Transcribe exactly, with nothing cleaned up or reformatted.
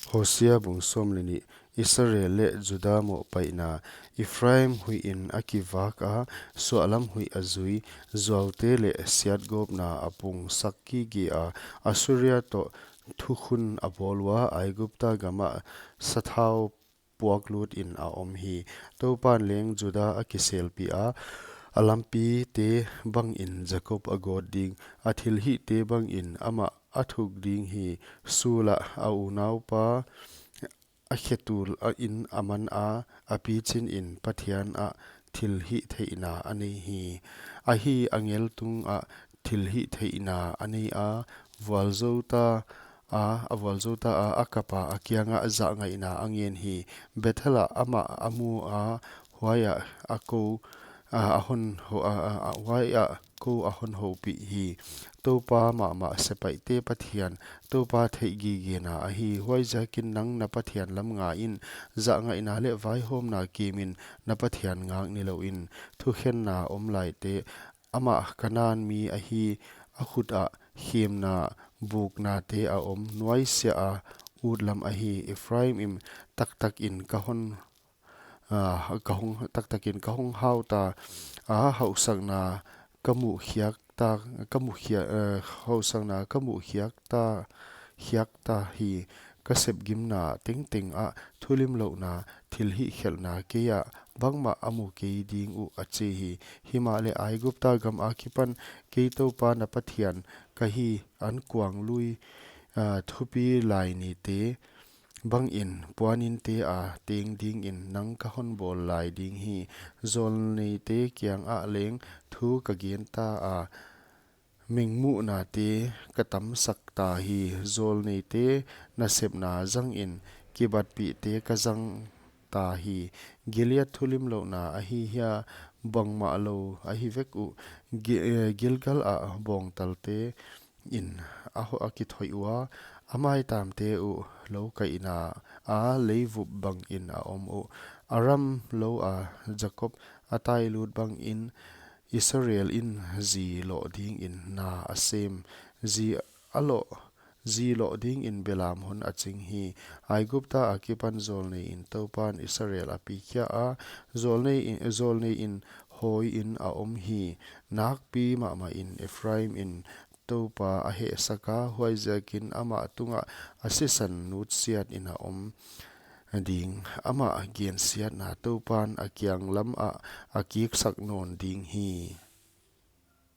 Hosea bung sawm leh nih. Israel leh Juda mohpaihna. Ephraim huih in a kivak a, suahlam huih a zui, zuaute leh siatgawpna a pungsak gige a, Assuria toh thukhun a bawl ua, Aigupta gam ah sathau puaklut in a om hi. Toupan leng Juda a kiselpih a, a lampite bang in Jakob a gawt ding, a thilhihte bang in amah a thuk ding hi. Sul ah a unaupa a khetul in a man a, a pichin in Pathian ah thilhihtheihna a nei hi. Ahi, angel tung ah thilhihtheihna a nei a, vualzou ta a, a vualzou ta a, a kap a, a kiang ah zahngaihna a ngen hi. Bethel ah amah a mu a, huai ah a kou, a, a hon ho, a, a, a, huai ah kou a hon houpih hi. Toupa mahmah, sepaihte Pathian, Toupa theihgigena ahi. Huaiziakin nang na Pathian lam nga in, zahngaihna leh vaihawmna kim in, na Pathian ngak nilou in. Thukhenna om laite, amah Kanan mi ahi, a khut ah khemna buknate a om, nuaisiah a ut lam ahi. Ephraim in taktak in ka hon, ah, ka hong, taktak in ka hong hau ta, a, hausakna ka muh khiak ta, ka muh khia-, eh, hausakna ka muh khiak ta, khiak ta hi. Ka sepgimna tengteng ah thulimlouhna, thilhihkhelhna kei ah bangmah a mu kei ding uh, a chi hi. Himahleh Aigupta gam akipan kei Toupa na Pathian ka hi. Ankuanglui, ah, thupi lainite bang in puaninte a teng ding in nang ka hon bawl lai ding hi. Zawlneite kiang ah leng thu ka gen ta a, mengmuhnate ka tamsak ta hi. Zawlneite nasepna zang in, kibatpihte ka zang ta hi. Gilead thulimlouhna ahi hia, bangmah lou ahi vek uh. Gi-, eh, Gilgal ah bawngtalte in a ho-, a kithoih ua, a maitamte uh loukaihna a leivup bang in a om uh. Aram lou a Jakob a tailut bang in, Israel in zi loh ding in na a sem. Zi a loh, zi loh ding in belam hon a ching hi. Aigupta akipan zawlnei in Toupan Israel a pikhia a, zawlnei in, zawlnei in hawi in a om hi. Nakpi mahmah in Ephraim in Toupa a hehsak a, huaiziakin amah tungah a sisan nutsiat in a om ding. Amah gensiatna Toupan a kiang lam ah a kiksak nawn ding hi.